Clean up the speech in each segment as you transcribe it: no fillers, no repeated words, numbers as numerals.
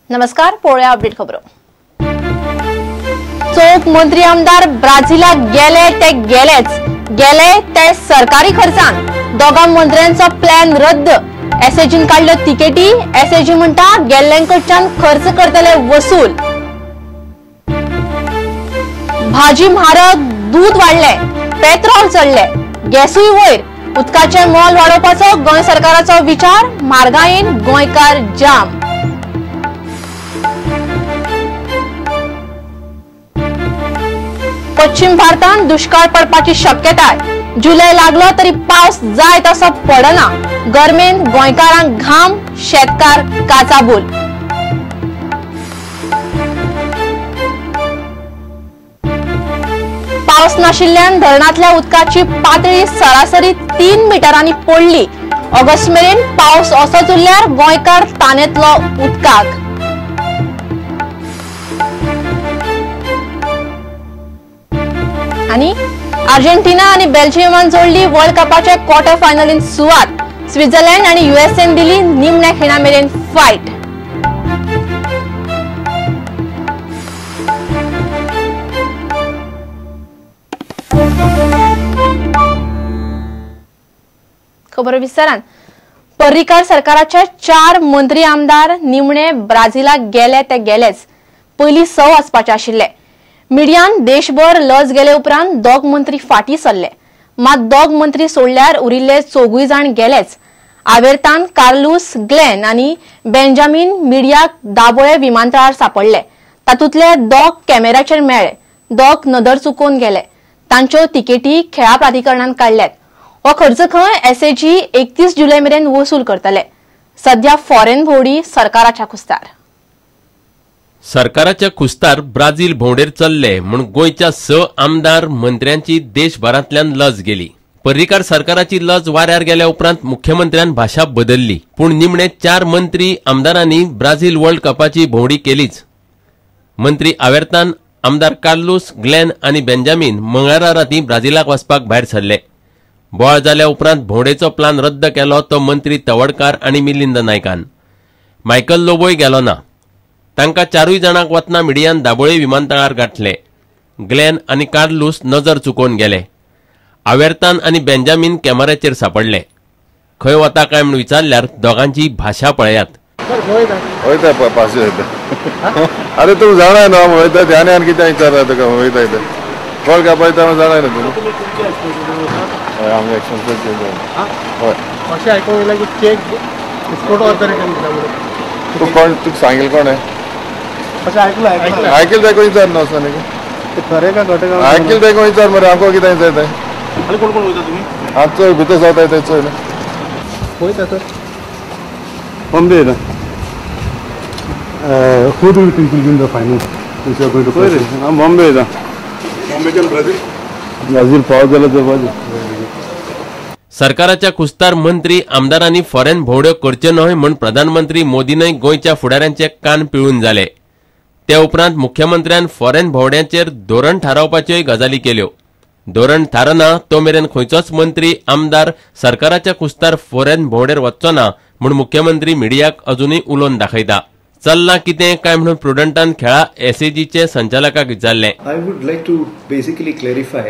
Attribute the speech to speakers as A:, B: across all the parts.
A: नमस्कार, पळोवया अपडेट खबरो. चौक मंत्री आमदार ब्राझीलाक गेले ते गेलेच, गेले ते सरकारी खर्चान. दोगां मंत्र्यांचो प्लॅन रद्द. एसएजीन काडल्यो तिकेटी. एसएजी म्हणटा गेल्ल्यांकडच्यान खर्च करतले वसूल. भाजी म्हारग, दूद वाडले, पेट्रोल चडले, गॅसूय वयर. उदकाचें मोल वाडोवपाचो गोंय सरकाराचो विचार. म्हारगायेन गोंयकार जाम. पश्चिम भारतांत दुष्काळ पडपाची शक्यताय. जुलय लागलो तरी पावस जाय तसो पडना. गरमेन गोंयकारांक घाम, शेतकार काचाबूल. पावस नाशिल्ल्यान धरणांतल्या उदकाची पातळी सरासरी 3 मिटरांनी पडली. ऑगस्ट मेरेन पावस असोच उरल्यार गोंयकार तानेतलो उदकाक. आनी अर्जेंटिना आनी बेल्जियमान जोडली वर्ल्ड कपाच्या क्वॉर्टर फायनलीन सुवात. स्वित्झर्लंड आनी युएसएन दिली निमण्या खिणा मेरेन फायट. खबर विस्तारान. पर्रीकार सरकाराचे 4 मंत्री आमदार निमणे ब्राझीलाक गेले ते गेलेच. पयलीं 6 वचपाचे आशिल्ले. मिडियान देशभर लज गेले उपरांत दोग मंत्री फाटी सरले. मात दोग मंत्री सोडल्यार उरिल्ले 4 जाण गेलेच. आवेर्तान कार्लूस, ग्लेन आनी बेंजामीन मिडियाक दाबोळे विमानतळार सापडले. तातूंतले 2 कॅमेराचेर मेळ्ळे, 2 नदर चुकोवन गेले. तांच्यो तिकेटी खेळा प्राधिकरणान काडल्यात. हो खर्च खंय एसएजी 31 जुलय मेरेन वसूल करतले. सध्या फॉरेन भोंवडी सरकाराच्या खुस्तार.
B: सरकाराच्या खुस्तार ब्राझील भोंवडेर चल्ले म्हूण गोंयच्या 6 आमदार मंत्र्यांची देशभरांतल्यान लज गेली. पर्रीकार सरकाराची लज वाऱ्यार गेल्या उपरांत मुख्यमंत्र्यान भाशा बदलली. पूण निमणे 4 मंत्री आमदारांनी ब्राझील वर्ल्ड कपाची भोंवडी केलीच. मंत्री आवेर्तान, आमदार कार्लूस, ग्लॅन आनी बेंजामीन मंगळारा राती ब्राझीलाक वचपाक भायर सरले. बोवाळ जाल्या उपरांत भोंवडेचो प्लान रद्द केलो तो मंत्री तवडकार आनी मिलिंद नायकान. मायकल लोबोय गेलो ना. तांकां 4 जाणांक वतना मिडियान दाबोळे विमानतळार गांठले. ग्लॅन आनी कार्लूस नजर चुकोवन गेले. आवेर्तान आनी बेंजामीन कॅमेऱ्याचेर सापडले. खंय वता काय म्हूण विचारल्यार दोगांची भाशा पळयात.
C: अरे तूं जाणाय न्हू वयता ध्यान आनी कितें विचारता तुका वयता इथे कोण कापायता जाणाय न्हू तूं. हय, आमगे एक्शन. हय,
D: अशें आयकूंक येयलां की केक बिस्कोट ऑर्डर
C: तूं कोण, तुका सांगेल कोण
D: अशें आयकलां.
C: आयकेल तेका विचार न्हू वचोन
D: खरें काय खोटें?
C: आयकेल तेका विचार मरे, आमकां कितें विचारता?
D: आनी कोण कोण वयता तुमी?
C: आमचो भितर जाता ते चोय
D: वयता सर.
E: बॉम्बे ना. Who do you think will win the final? If you are going to play? Bombay ना.
C: बॉम्बेच्यान ब्राझील.
E: ब्राझील पावस जाल्यार जवळ.
B: सरकाराच्या खुस्तार मंत्री आमदारांनी फॉरेन भोंवड्यो करच्यो न्हय म्हूण प्रधानमंत्री मोदीनय गोंयच्या फुडाऱ्यांचे कान पिळून जाले. ते उपरांत मुख्यमंत्र्यान फॉरेन भोंवड्यांचेर धोरण थारावपाच्योय गजाली केल्यो. धोरण थारना तो मेरेन खंयचोच मंत्री आमदार सरकाराच्या खुस्तार फॉरेन भोंवडेर वच्चो ना म्हूण मुख्यमंत्री मिडियाक अजुनूय उलोवन दाखयता. चल्लां कितें काय म्हणून प्रुडंटान खेळा एसएजीचे संचालकाक विचारलें.
F: I would like to basically clarify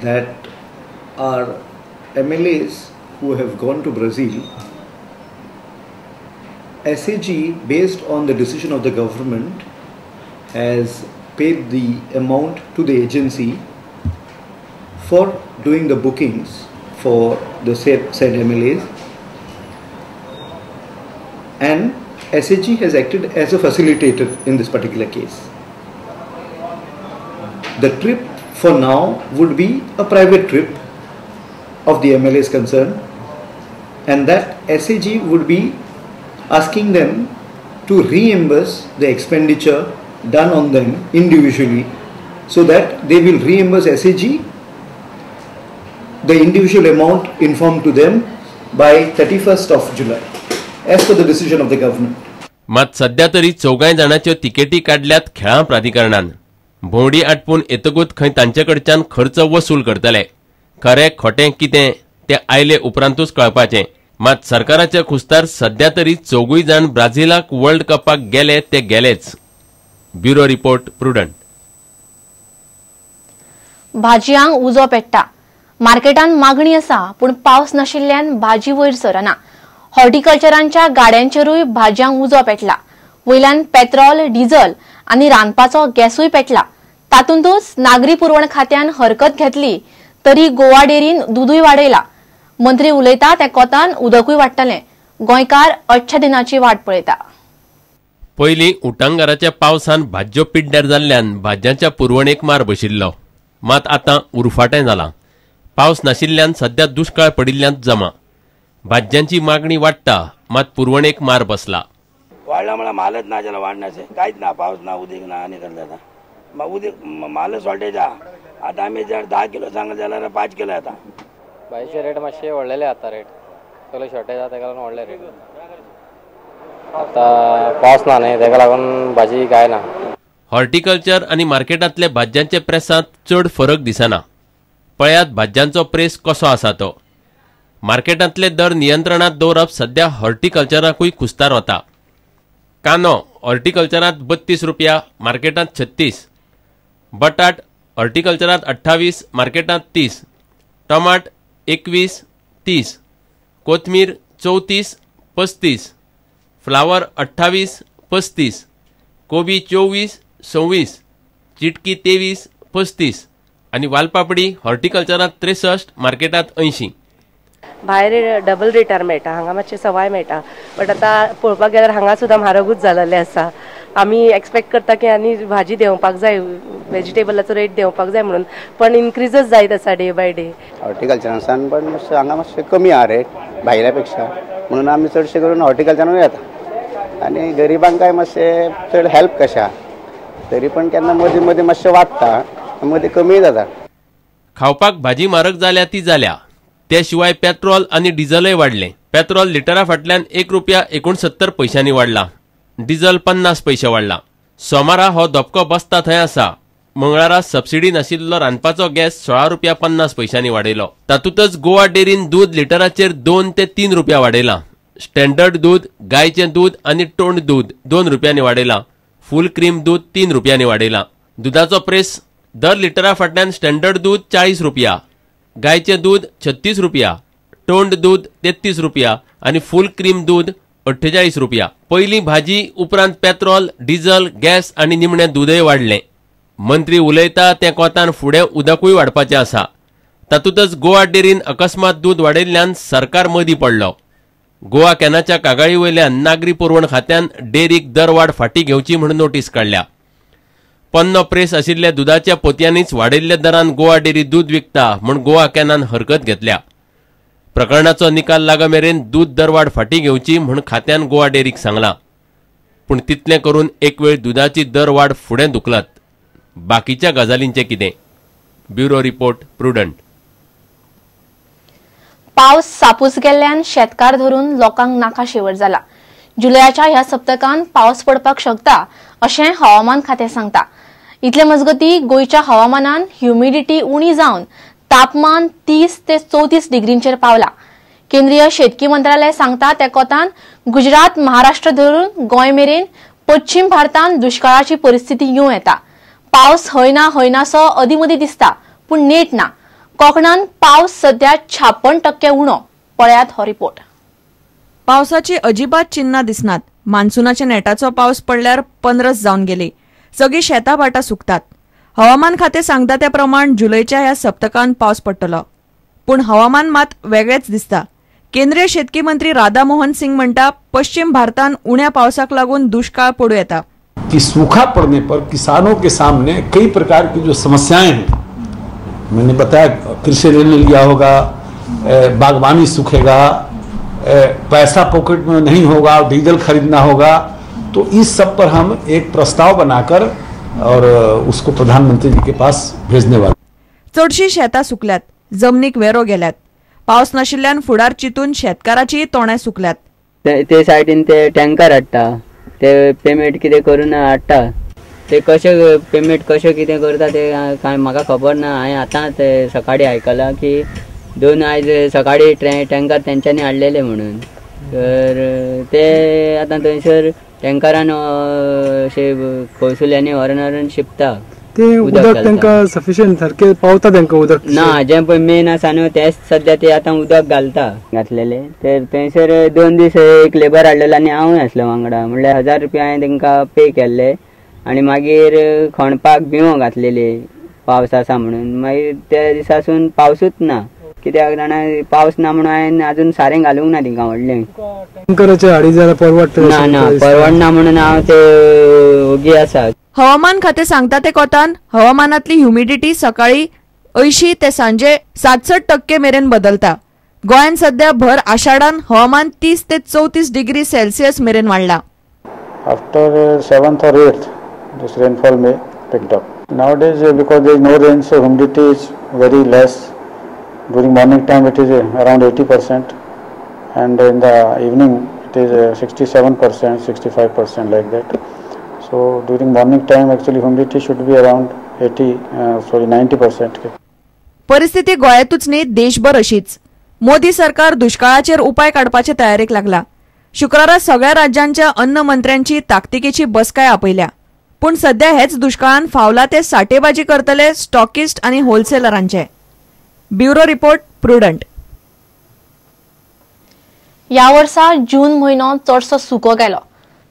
F: that our MLAs who have gone to Brazil, SAG, based on the decision of the government, has paid the amount to the agency for doing the bookings for the said MLAs, and SAG has acted as a facilitator in this particular case. The trip for now would be a private trip of the MLAs concerned, and that SAG would be asking them to reimburse the expenditure done on them individually, so that they will reimburse SAG the individual amount informed to them by 31st of July as per the decision of the government.
B: मात सध्या तरी 4 जाणांच्यो तिकेटी काडल्यात खेळां प्राधिकरणान. भोंवडी आटपून येतकूच खंय तांचे कडच्यान खर्च वसूल करतले. खरें खोटें कितें तें आयले उपरांतूच कळपाचें. मात सरकाराच्या खुस्तार सध्या तरी चौगूय जाण ब्राझिलाक वर्ल्ड कपाक गेले ते गेलेच. Bureau report, Prudent.
A: भाजयांक उजो पेट्टा. मार्केटांत मागणी आसा पूण पावस नाशिल्ल्यान भाजी वयर सरना. हॉर्टिकल्चरांच्या गाड्यांचेरूय भाजयांक उजो पेटला. वयल्यान पेट्रोल, डिझल आनी रांदपाचो गॅसूय पेटला. तातूंतच नागरी पुरवण खात्यान हरकत घेतली तरी गोवा डेअरीन दुदूय वाडयला. मंत्री उलयता त्या कोतान उदकूय वाडटलें. गोंयकार अच्छ्या दिनाची वाट पळयता.
B: पयलीं उटांगाराच्या पावसान भाजयो पिड्ड्यार जाल्ल्यान भाजयांच्या पुरवणेक मार बशिल्लो. मात आतां उरफाटें जालां. पावस नाशिल्ल्यान सध्या दुश्काळ पडिल्ल्यांत जमा. भाजयांची मागणी वाडटा मात पुरवणेक मार बसला.
G: वाडला म्हळ्यार मालच ना जाल्यार वाडनाशें कांयच ना. पावस ना, उदीक ना आनी कसलें जाता. उदीक मालच शॉर्टेज आहा. आतां आमी जर 10 किलो सांगलें जाल्यार 5 किलो येता.
H: भाजयेचे रेट मातशे वाडलेले आतां. रेट सगळे शॉर्टेज आहा तेका लागून वाडले रेट. आतां पावस ना न्ही तेका लागून भाजी काय ना.
B: हॉर्टिकल्चर आनी मार्केटांतले भाजयांचे प्रेसांत चड फरक दिसना. पळयात भाजयांचो प्रेस कसो आसा तो. मार्केटांतले दर नियंत्रणांत दवरप सध्या हॉर्टिकल्चराकूय कुस्तार वता. कांदो हॉर्टिकल्चरांत 32 रुपया, मार्केटांत 36. बटाट हॉर्टिकल्चरांत 28, मार्केटांत 30. टमाट 21, 30. कोथमीर 34, 35. फ्लावर 28, 35. कोबी 24, 26. चिटकी 23, 35. आनी वालपापडी हॉर्टिकल्चरांत 63, मार्केटांत 80.
I: भायर डबल रेटार मेळटा, हांगा मातशें सवाय मेळटा. बट आतां पळोवपाक गेल्यार हांगा सुद्दां म्हारगूच जाल्लें आसा. आमी एक्सपेक्ट करता की आनी भाजी देंवपाक जाय, वेजिटेबलाचो रेट देंवपाक जाय म्हणून, पण इनक्रीजच जायत आसा डे बाय डे.
J: हॉर्टिकल्चरान पण मातशें हांगा मातशें कमी आहा रेट भायल्या पेक्षा, म्हणून आमी चडशें करून हॉर्टिकल्चरानूय येता. आनी गरिबांक काय मातशें चड हेल्प कशें आहा, तरी पण केन्ना मदीं मदीं मातशें वाडटा, मदीं कमीय जाता.
B: खावपाक भाजी म्हारग जाल्या ती जाल्या, ते शिवाय पेट्रोल आनी डिझलय वाडलें. पेट्रोल लिटरा फाटल्यान 1 रुपया 69 पैशांनी वाडला. डिझल 50 पैसे वाडला. सोमारा हो धपको बसता थंय आसा. मंगळारा सबसिडी नाशिल्लो रांदपाचो गॅस 16 रुपया 50 पैशांनी वाडयलो. तातूंतच गोवा डेअरीन दूद लिटराचेर 2 ते 3 रुपया वाडयला. स्टँडर्ड दूद, गायचें दूद आनी टोंड दूद 2 रुपयांनी वाडयला. फूल क्रीम दूद 3 रुपयांनी वाडयला. दुदाचो प्रेस दर लिटरा फाटल्यान स्टँडर्ड दूद 40 रुपया, गायचें दूद 36 रुपया, टोंड दूद 33 रुपया आनी फूल क्रीम दूद 48 रुपया. पयलीं भाजी, उपरांत पेट्रोल, डिझल, गॅस आनी निमणें दूदय वाडलें. मंत्री उलयता त्या कोतान फुडें उदकूय वाडपाचें आसा. तातूंतच गोवा डेअरीन अकस्मात दूद वाडयल्ल्यान सरकार मदीं पडलो. गोवा कॅनाच्या कागाळी वयल्यान नागरी पुरवण खात्यान डेअरीक दरवाड फाटीं घेवची म्हूण नोटीस काडल्या. पन्नो प्रेस आशिल्ल्या दुदाच्या पोतयांनीच वाडयल्ल्या दरान गोवा डेअरी दूद विकता म्हूण गोवा कॅनान हरकत घेतल्या. प्रकरणाचो निकाल लागा मेरेन दूद दरवाड फाटीं घेवची म्हूण खात्यान गोवा डेअरीक सांगलां. पूण तितलें करून एक वेळ दुदाची दरवाड फुडें धुकलत. बाकीच्या गजालींचें कितें? Bureau report, Prudent.
A: पावस सापूस गेल्ल्यान शेतकार धरून लोकांक नाका शेवट जाला. जुलयाच्या ह्या सप्तकान पावस पडपाक शकता अशें हवामान खातें सांगता. इतले मजगती गोंयच्या हवामानान ह्युमिडिटी उणी जावन तापमान 30 ते 34 डिग्रींचेर पावला. केंद्रीय शेतकी मंत्रालय सांगता त्या कोतान गुजरात, महाराष्ट्र धरून गोंय मेरेन पश्चिम भारतान दुष्काळाची परिस्थिती येवं येता. पावस हयना हयनासो अदीं मदीं दिसता पूण नेट ना. कोकणान पावस सध्या 56% उणो. पळयात हो रिपोर्ट.
K: पावसाची अजिबात चिन्हां दिसनात. मान्सूनाच्या नेटाचो पावस पडल्यार 15 जावन गेली. सगळीं शेतां भाटां सुकतात. हवामान खातें सांगता त्या प्रमाण जुलयच्या ह्या सप्तकान पावस पडटलो, पूण हवामान मात वेगळेंच दिसता. केंद्रीय शेतकी मंत्री राधा मोहन सिंग म्हणटा, पश्चिम भारतान उण्या पावसाक लागून दुष्काळ पडूं येता.
L: कि सूखा पड़ने पर किसानों के सामने कई प्रकार की जो समस्याएं हैं, मैंने बताया कृषि ऋण लिया होगा, बागवानी सूखेगा, पैसा पॉकेट में नहीं होगा, डीजल खरीदना होगा, तो इस सब पर हम एक प्रस्ताव बनाकर और उसको प्रधानमंत्री जी के पास भेजने वाले.
K: चडशी शेतां सुकल्यात, जमनीक वेरो गेल्यात. पावस नाशिल्ल्यान फुडार चिंतून शेतकाराचीय तोंडां सुकल्यात.
M: ते सायडीन ते टँकर हाडटा, ते पेमेंट कितें करून हाडटा, ते कशें पेमेंट कशें कितें करता ते कांय म्हाका खबर ना. हांवें आतां ते सकाळीं आयकलां की 2 आयज सकाळी टँकर तेंच्यांनी हाडलेले म्हणून तर ते आतां थंयसर टँकरान अशे कौसुल्यांनी व्हरून व्हरून शिंपता.
N: ते उदक तांकां सफिशियंट सारकें पावता तांकां उदक
M: ना? जें पळय मेन आसा न्हू तेंच सद्या ते आतां उदक घालता घातलेले. तर थंयसर 2 दीस एक लेबर हाडलेलो आनी हांवूय आसलो वांगडा, म्हणल्यार 1000 रुपया हांवें तांकां पे केल्ले आनी मागीर खणपाक बिंवो घातलेली पावस आसा म्हणून. मागीर त्या दिसासून पावसूच ना, कित्याक जाणा पावस ना म्हणून हांवें आजून सारें घालूंक ना तिंका व्हडलें.
N: टँकराचे हाडी जाल्यार परवडटा
M: ना? ना परवडना म्हणून हांव ते ओगी आसा.
K: हवामान खातें सांगता ते कोतान हवामानातली ह्युमिडिटी सकाळी 80 ते सांजे 67% मेरेन बदलता. गोंयांत सध्या भर आषाढान हवामान 30 ते 34 डिग्री सेल्सियस मेरेन वाडला.
O: After 7th or 8th this rainfall may picked up. Nowadays because there is no rain, so humidity is very less. During morning time it is around 80% and in the evening it is 67%, 65% like that. So during morning time actually humidity should be around 90%.
K: परिस्थिती गोंयांतूच न्ही देशभर अशीच. मोदी सरकार दुष्काळाचेर उपाय काडपाचे तयारेक लागला. शुक्रारा सगळ्या राज्यांच्या अन्न मंत्र्यांची ताकतिकेची बसकाय आपयल्या. पूण सध्या हेच दुष्काळान फावला ते साठेबाजी करतले स्टॉकिस्ट आनी होलसेलरांचे. Bureau report, Prudent.
A: ह्या वर्सा जून म्हयनो चडसो सुको गेलो.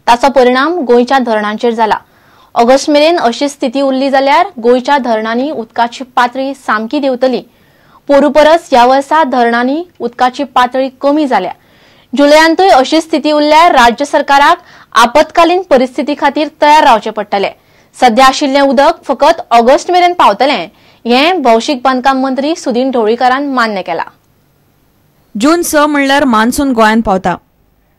A: ताचो परिणाम गोंयच्या धरणांचेर जाला. ऑगस्ट मेरेन अशी स्थिती उरली जाल्यार गोंयच्या धरणांनी उदकाची पातळी सामकी देंवतली. पोरू परस ह्या वर्सा धरणांनी उदकाची पातळी कमी जाल्या. जुलयांतूय अशी स्थिती उरल्यार राज्य सरकाराक आपत्कालीन परिस्थिती खातीर तयार रावचें पडटलें. सध्या आशिल्लें उदक फकत ऑगस्ट मेरेन पावतलें हें भौशीक बांदकाम मंत्री सुदिन ढवळीकारान मान्य केलां.
K: जून 6 म्हणल्यार मान्सून गोंयांत पावता.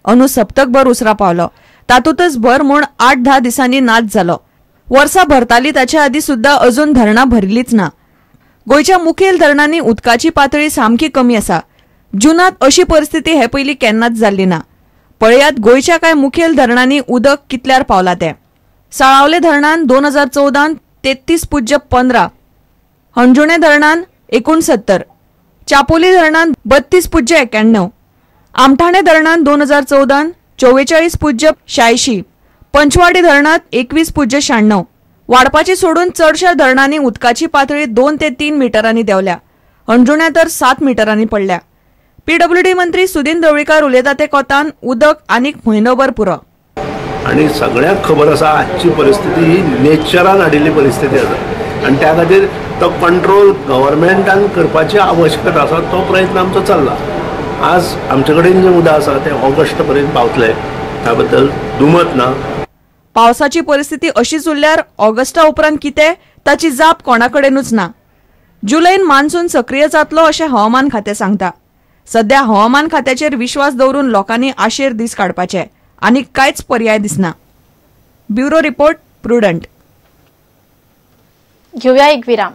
K: अंदू सप्तकभर उसरा पावलो. तातूंतच भर म्हूण 8-10 दिसांनी नाच जालो. वर्सा भरताली ताचे आदीं सुद्दां अजून धरणां भरिल्लीच ना. गोंयच्या मुखेल धरणांनी उदकाची पातळी सामकी कमी आसा. जुनांत अशी परिस्थिती हे पयलीं केन्नाच जाल्ली ना. पळयात गोंयच्या कांय मुखेल धरणांनी उदक कितल्यार पावला तें. साळावले धरणान 2014 33.15, हणजुणे धरणान 69, चापोली धरणान 32.91, आमठाणे धरणान 2014 44.86, पंचवाडी धरणांत 21.96. वाडपाची सोडून चडशा धरणांनी उदकाची पातळी 2 ते 3 मिटरांनी देंवल्या. हणजुण्या तर 7 मिटरांनी पडल्या. पीडब्ल्यूडी मंत्री सुदिन ढवळीकार उलयता ते कोतान उदक आनीक म्हयनोभर पुरो.
P: आनी सगळ्यांक खबर आसा आजची परिस्थिती ही नेचरान हाडिल्ली परिस्थिती आसा आनी त्या खातीर तो कंट्रोल गव्हर्मेंटान करपाची आवश्यकता आसा. तो प्रयत्न आमचो चल्ला. आज आमचे कडेन जें उदक आसा तें ऑगस्ट पर्यंत पावतलें, त्या बद्दल दुमत ना.
K: पावसाची परिस्थिती अशीच उरल्यार ऑगस्टा उपरांत कितें ताची जाप कोणाकडेनूच ना. जुलैन मान्सून सक्रीय जातलो अशें हवामान खातें सांगता. सध्या हवामान खात्याचेर विश्वास दवरून लोकांनी आशेर दीस काडपाचे आनी कांयच पर्याय दिसना. Bureau report, Prudent.
A: घेवया एक विराम.